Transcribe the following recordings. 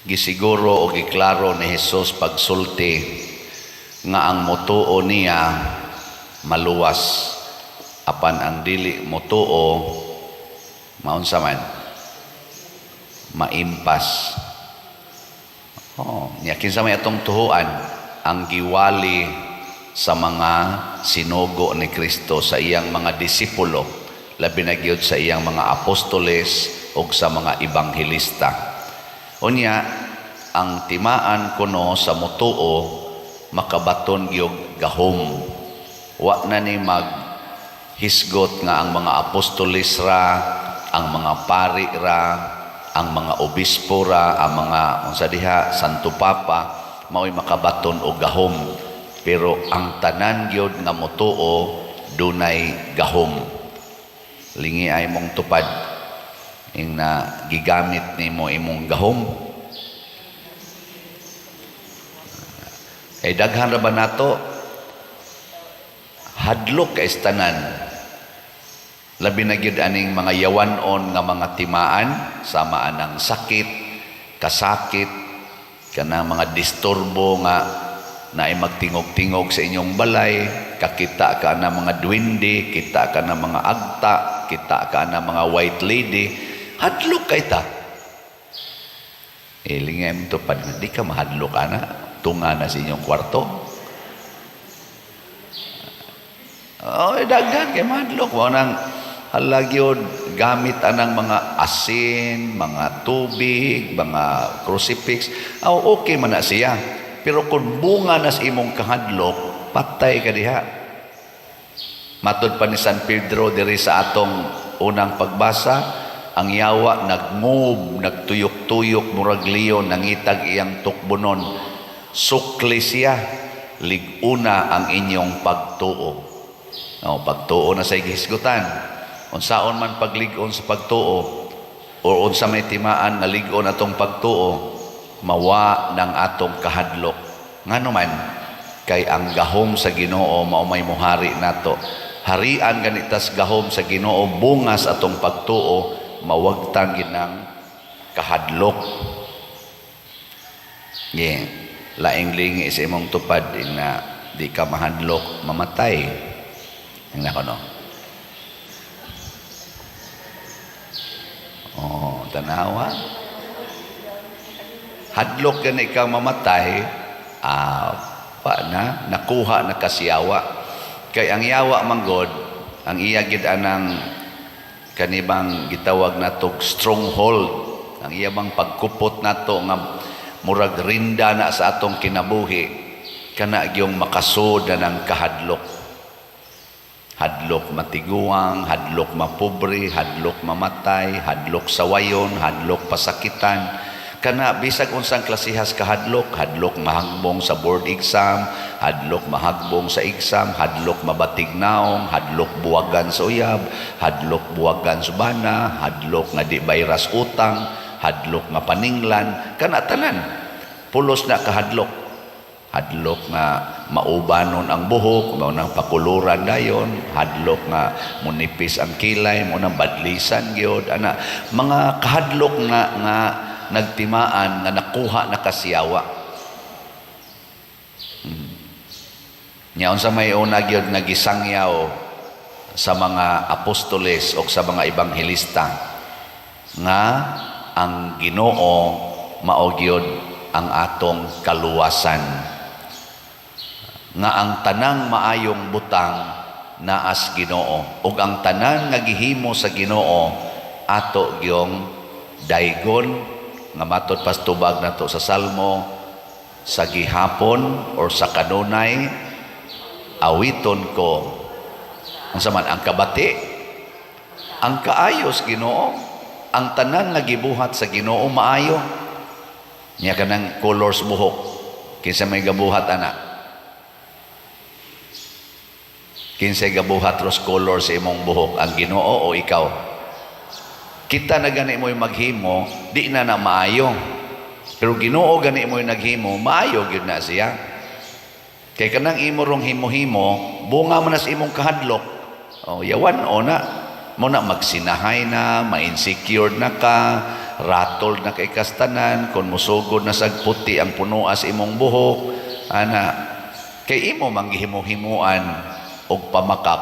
Gisiguro o giklaro ni Hesus pagsulti nga ang motuo niya maluwas, apan ang dili motuo maunsa man? Maimpas. Oh, nya kinsa may atong tuhuan? Ang giwali sa mga sinugo ni Kristo, sa iyang mga disipulo, labi na gyud sa iyang mga apostoles ug sa mga ebanghelista. Unya ang timaan kuno sa mutuo makabaton gyud gahom. Wa na ni mag hisgot nga ang mga apostoles ra, ang mga pari ra, ang mga obispo ra, ang mga unsa diha, Santo Papa mao'y makabaton og gahom. Pero ang tanan gyud nga motuo dunay gahom. Lingi ay mong tupad ing na gigamit nimo imong gahom. Kay daghan ra ba nato hadlok kay tanan, labi na gyud aning mga yawan-on nga mga timaan sama anang sakit, kasakit, kanang mga disturbo nga naay magtingog-tingog sa inyong balay, kakita ka na mga duwende, kita ka na mga agta, kita ka na mga white lady, hadlok kay ta. Eh, lingay mo tupad, di ka mahadlok ana, tunga na sa inyong kwarto. Oh, daghan kay mahadlok. Wa nang hala gyud gamit anang mga asin, mga tubig, mga crucifix. Oh, okay man na siya. Pero kung bunga na sa imong kahadlok, patay ka diha. Matod pa ni San Pedro diri sa atong unang pagbasa, ang yawa nagmove, nagtuyok-tuyok murag leon, nangitag iyang tukbonon. Sukli siya, lig-una ang inyong pagtuo. No, pagtuo na sa gihisgutan. Unsaon man paglig-on sa pagtuo o unsa may timaan nga lig-on atong pagtuo, mawa ng atong kahadlok. Ngano man, kay ang gahom sa Ginoo mao may muhari nato. Harian ganitas gahom sa Ginoo, bungas atong pagtuo, mawagtang ginang kahadlok. Yeah. Laing lingi sa imong tupad na di ka mahadlok mamatay. Ang nako no. Oh, tanawa. Hadlok gani ikaw mamatay, pa na nakuha na kasiyawa. Kay ang yawa manggod, ang iya gid anang kanibang gitawag natog stronghold, ang iya bang pagkupot nato nga murag rinda na sa atong kinabuhi, kana gyung makasud na ng kahadlok. Hadlok matiguang, hadlok mapobre, hadlok mamatay, hadlok sawayon, hadlok pasakitan. Kana bisag unsang klasihas kahadlok, hadlok mahagbong sa board exam, hadlok mahagbong sa exam, hadlok mabatig naong, hadlok buwagan sa uyab, hadlok buwagan sa bana, hadlok nga di bayras utang, hadlok nga paninglan, kana tanan. Pulos na kahadlok. Hadlok nga maubanon ang buhok, mao nang pakuluran dayon, hadlok nga munipis ang kilay, mao nang badlisan gyud ana, mga kahadlok nga nga nagtimaan nga nakuha na kasiyawa. Nya unsa may una gyud nga gisangyaw sa mga apostoles o sa mga ebanghelista nga ang Ginoo mao gyud ang atong kaluwasan, nga ang tanang maayong butang naas Ginoo ug ang tanan nga gihimo sa Ginoo ato gyong daygon, nga matod pastubag nato sa Salmo, sa gihapon or sa kanunay awiton ko unsa man ang kabati, ang kaayos Ginoo. Ang tanan nga gibuhat sa Ginoo maayo. Nya kanang colors buhok, kinsa may gabuhat ana? Kinsay gabuhat ros color sa imong buhok, ang Ginoo o ikaw? Kita na gani mo'y maghimo, di na na maayo. Pero Ginoo gani mo'y naghimo, maayo gyud na siya. Kay kanang imo rong himo-himo, bunga man na sa imong kahadlok. O, yawan o na. Mo na magsinahay na, ma-insecure na ka, Ratol na kay kastanan kung musugod na sag puti ang punuas imong buhok ana, kay imo man gihimo-himuan og pamakak.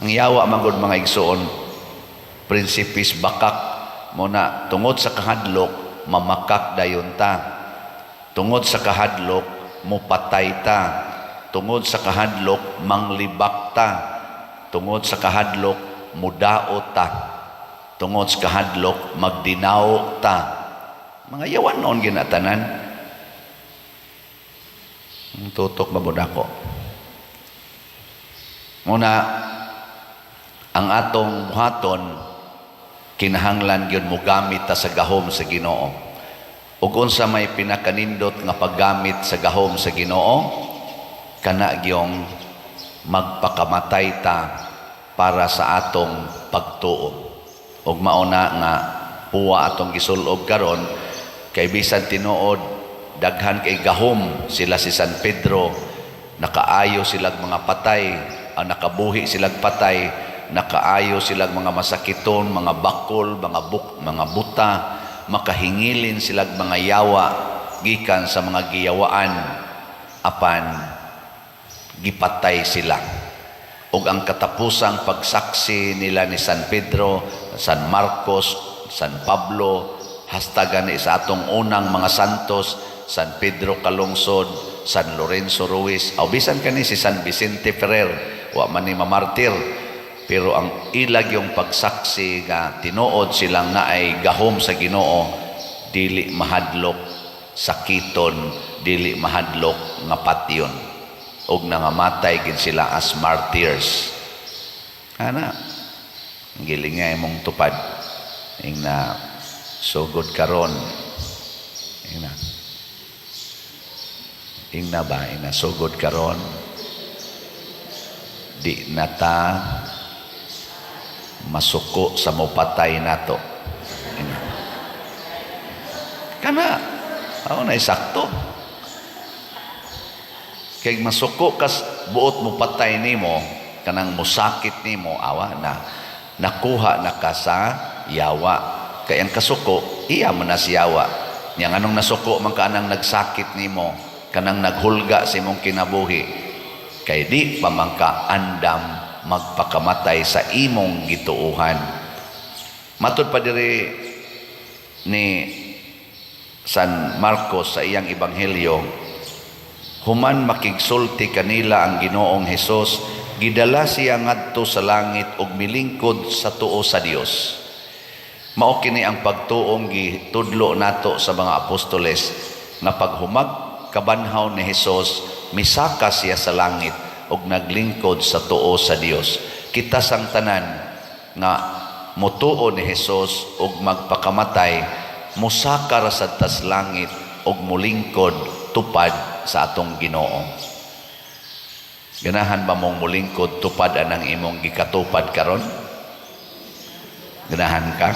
Ang yawa man gud, mga igsoon, prinsipis bakak mo na. Tungod sa kahadlok, mamakak dayon ta. Tungod sa kahadlok, mupatay ta. Tungod sa kahadlok, manglibak ta. Tungod sa kahadlok, mudaot ta. Tungod sa kahadlok, magdinaw ta. Mga yawan noon ginatanan. Ang tutok mabud ako. Muna, ang atong buhaton, kinahanglan gyud mogamit ta sa gahom sa Ginoo. Ug unsa may pinakanindot nga paggamit sa gahom sa Ginoo? Kana gyong magpakamatay ta para sa atong pagtuo. Ug mao na nga puwa atong gisulob karon, kay bisan tinuod daghan kay gahom sila si San Pedro, nakaayo silag mga patay, ang nakabuhi silag patay, nakaayo silag mga masakiton, mga bakol, mga buk, mga buta, makahingilin silag mga yawa gikan sa mga giyawaan, apan gipatay sila. Ug ang katapusang pagsaksi nila ni San Pedro, San Marcos, San Pablo, hasta gani sa atong unang mga santos, San Pedro Calungsod, San Lorenzo Ruiz, o bisan kani si San Vicente Ferrer, wa man ni mamartir, pero ang ilag yung pagsaksi nga tinuod silang naay gahom sa Ginoo, dili mahadlok sakiton, dili mahadlok nga patyon. Ug nangamatay gid sila as martyrs. Ana, giling nga imong tupad. Ing na sugod karon. Ing na. Ing na ba? Ing na sugod karon. Di na ta masuko sa mopatay nato. Ing na. Kana, ako na sakto. Kay masuko kas buot mo patay nimo, kanang musakit nimo, awa na nakuha na ka sa yawa. Kay ang kasuko, iya man na si yawa. Yang anong nasuko man ka anang nagsakit nimo, kanang naghulga sa imong kinabuhi. Kay di pa man ka andam magpakamatay sa imong gituuhan. Matud pa diri ni San Marcos sa iyang ebanghelyo, human makigsulti kanila ang Ginoong Hesus, gidala siya ngadto sa langit ug milingkod sa tuo sa Dios. Mao kini ang pagtuong gitudlo nato sa mga apostoles nga paghumag kabanhaw ni Hesus, misaka siya sa langit ug naglingkod sa tuo sa Dios. Kita sang tanan nga mutuo ni Hesus ug magpakamatay, musaka ra sad tas langit ug mulingkod tupad sa atong Ginoo. Ganahan ba mong mulingkod tupad anang imong gikatupad karon? Ganahan ka?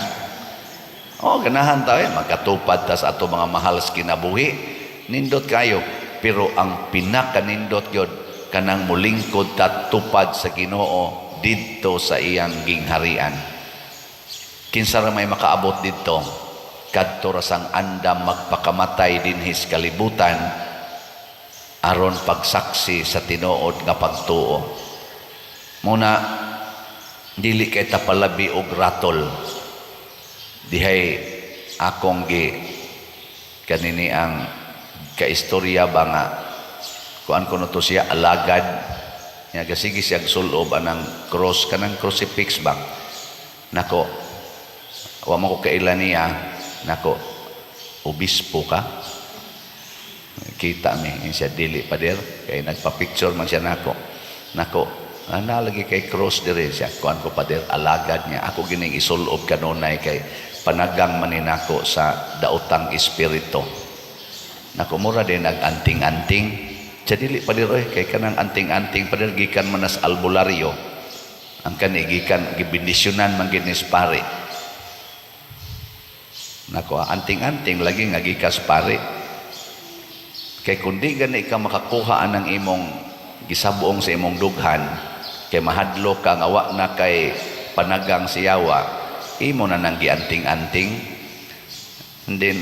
Oh, ganahan tayo magkatupad ta sa ato mga mahal sa kinabuhi. Nindot kayo, pero ang pinakanindot gyud kanang mulingkod ta tupad sa Ginoo didto sa iyang gingharian. Kinsa ra may makaabot didto? Kadto ra sang andam magpakamatay dinhi sa kalibutan aron pagsaksi sa tinuod nga pagtuo. Muna dili kay ta palabi og ratol. Dihay akong gi kanini ang kaistorya ba nga kuan kuno to siya, alagad nya, gasige siya sulob anang cross, kanang crucifix ba. Nako, wa mo ko kaila niya. Nako, "Obispo ka?" Kita mi siya, "Dili, pader," kay nagpa-picture man siya nako. Nako, "Ana lagi kay cross dire." Siya, "Kuan ko, pader, alagad niya. Ako gining isulob kanunay kay panagang man ni nako sa daotang espiritu." Nako, "Mura din nag-anting-anting." Siya, "Dili, pader oy, kay kanang anting-anting, pader, gikan man nas albularyo. Ang kani gikan gibendisyonan man gid ni pare." Nako, "Anting-anting lagi nga gikas pare. Kay kung di gani ka makakuha anang imong gisabuong sa imong dughan, kay mahadlok ka nga wa na kay panagang siyawa, imo na nang gianting-anting." And then,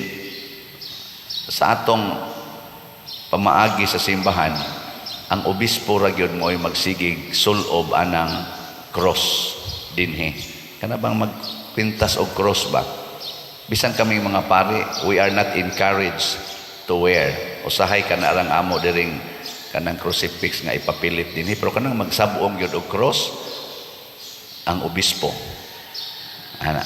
sa atong pamaagi sa simbahan, ang obispo ra gyud mo'y magsigig sulob anang cross dinhi. Kana bang magpintas og cross ba? Bisan kaming mga pari, we are not encouraged to wear. Usahay kana lang amo diring kanang crucifix nga ipapilit dinhi, pero kanang magsab-ong gyud og cross ang obispo. Ana.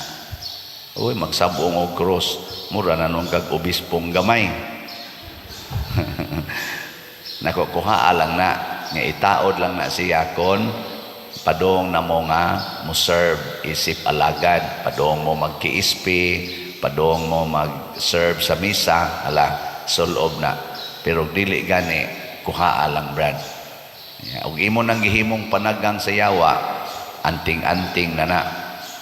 Uy, magsab-ong og cross, mura na nung kag obispong gamay. Nako, kuha lang na nga itaod lang na siya kon padong na mo nga mo serve isip alagad, padong mo magkiispi, padong mo mag-serve sa misa, ala sulob na. Pero dili gani, kuha lang, brad. Yeah, ug imo nang gihimong panagang sa yawa, anting-anting na na.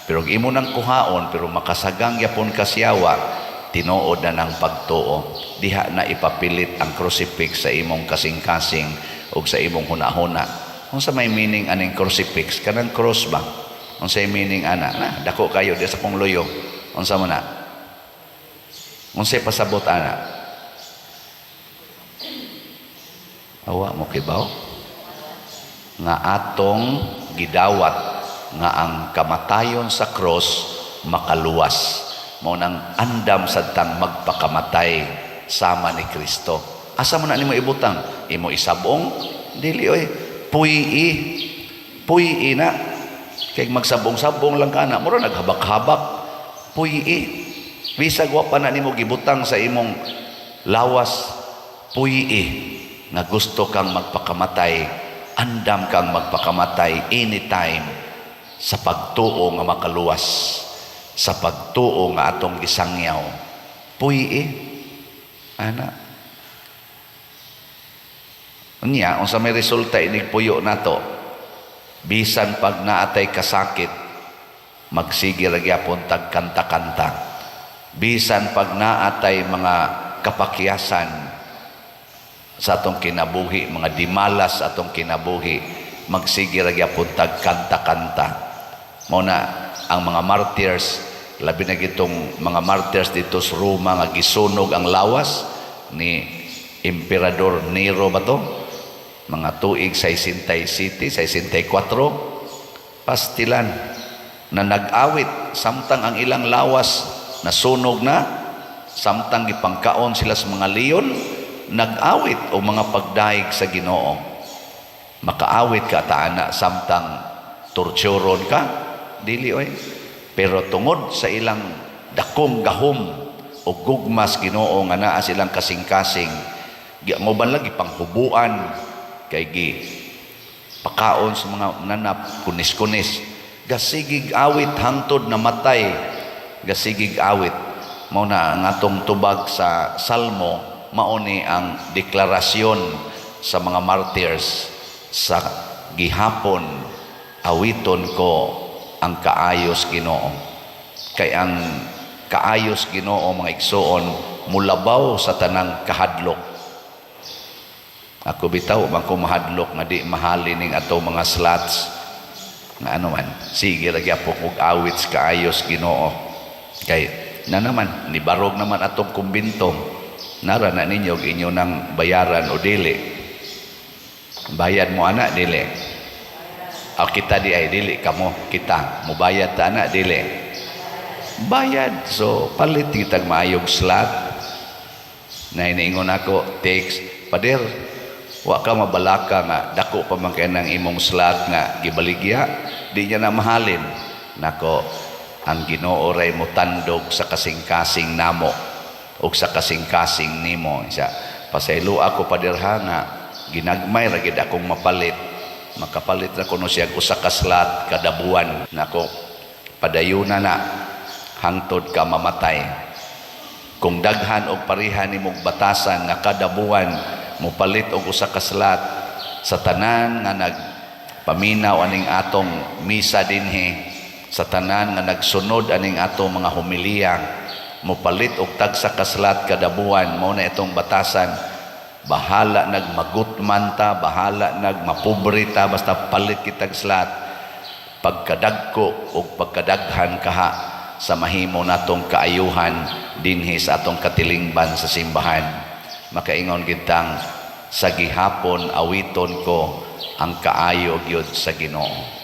Pero ug imo nang kuhaon pero makasagang gyapon ka sa yawa, tinuod na ng pagtuo. Diha na ipapilit ang crucifix sa imong kasing-kasing ug sa imong hunahuna. Unsa may meaning aning crucifix? Kanang cross ba? Unsa meaning ana? Na, dako kayo di sa kong luyo. Unsa man na? Unsay pasabot ana? Awa mo kibaw? Nga atong gidawat nga ang kamatayon sa cross makaluwas. Mao nang andam sadtang magpakamatay sama ni Kristo. Asa man na nimo ibutang? Imo isabong? Dili oy. Puy-i. Puy-i na. Kay magsabong-sabong lang ka na, mura naghabak-habak. Puy-i. Bisag wa pa na nimo gibutang sa imong lawas, puy-i nga gusto kang magpakamatay, andam kang magpakamatay anytime sa pagtuo nga makaluwas, sa pagtuo nga atong gisangyaw. Puy-i. Ana. Unya, unsa may resulta inig puyo nato? Bisan pag naatay kasakit, magsige ra gyapon tag kanta-kanta. Bisan pag naatay mga kapakyasan sa atong kinabuhi, mga dimalas sa atong kinabuhi, magsige ra gyapon tag kanta-kanta. Mao na ang mga martyrs, labi na gitong mga martyrs dito sa Roma nga gisunog ang lawas ni Emperador Nero ba to? Mga tuig 67, 64, pastilan na nag-awit samtang ang ilang lawas nasunog na, samtang gipangkaon sila sa mga leon, nag-awit o mga pagdaig sa Ginoo. Makaawit ka ta ana samtang torturon ka? Dili oy. Pero tungod sa ilang dakong gahom o gugmas Ginoo nga naa silang kasing-kasing, ang uban lagi panghubuan kay gi pakaon sa mga nanap, kunis-kunis, gasigig awit hangtod namatay, gasigig awit. Mao na ang atong tubag sa Salmo, mao ni ang deklarasyon sa mga martyrs: "Sa gihapon awiton ko ang kaayos Ginoo." Kay ang kaayos Ginoo, mga igsuon, mulabaw sa tanang kahadlok. Ako bitaw man ko mahadlok nga di mahalin ning ato mga slots, nga ano man, sige ra gyapon og awit sa kaayos Ginoo. Kay na naman nibarog naman atong kumbinto, nara na ninyo og inyo nang bayaran o dili? Bayad mo ana, dili? O kita di ay dili kamo, kita mubayad ta ana, dili? Bayad. So palit kitag maayog slot na iniingon ako text, "Pader, wa ka mabalaka nga dako pa man kay ng imong slot nga gibaligya, di niya na mahalin." Nako, ang Ginoo ray motandog sa kasing-kasing namo ug sa kasing-kasing nimo. Isa pasaylo ako, pader ha, nga ginagmay ra gid akong mapalit. Makapalit ra kuno siya usa ka slot kada buwan. Nako, padayuna na hangtod ka mamatay. Kung daghan og pareha nimog batasan nga kada buwan mopalit og usa ka slot, sa tanan nga nagpaminaw aning atong misa dinhi, sa tanan nga nagsunod aning atong mga homilya, mopalit og tagsa ka slot kada buwan, mao na itong batasan. Bahala nagmagutman ta, bahala nagmapobre ta, basta palit kitag slot, pagkadagko og pagkadaghan kaha. sa mahimo natong kaayuhan dinhi sa atong katilingban sa simbahan. Makaingon kitang sa gihapon awiton ko ang kaayo gyud sa Ginoo.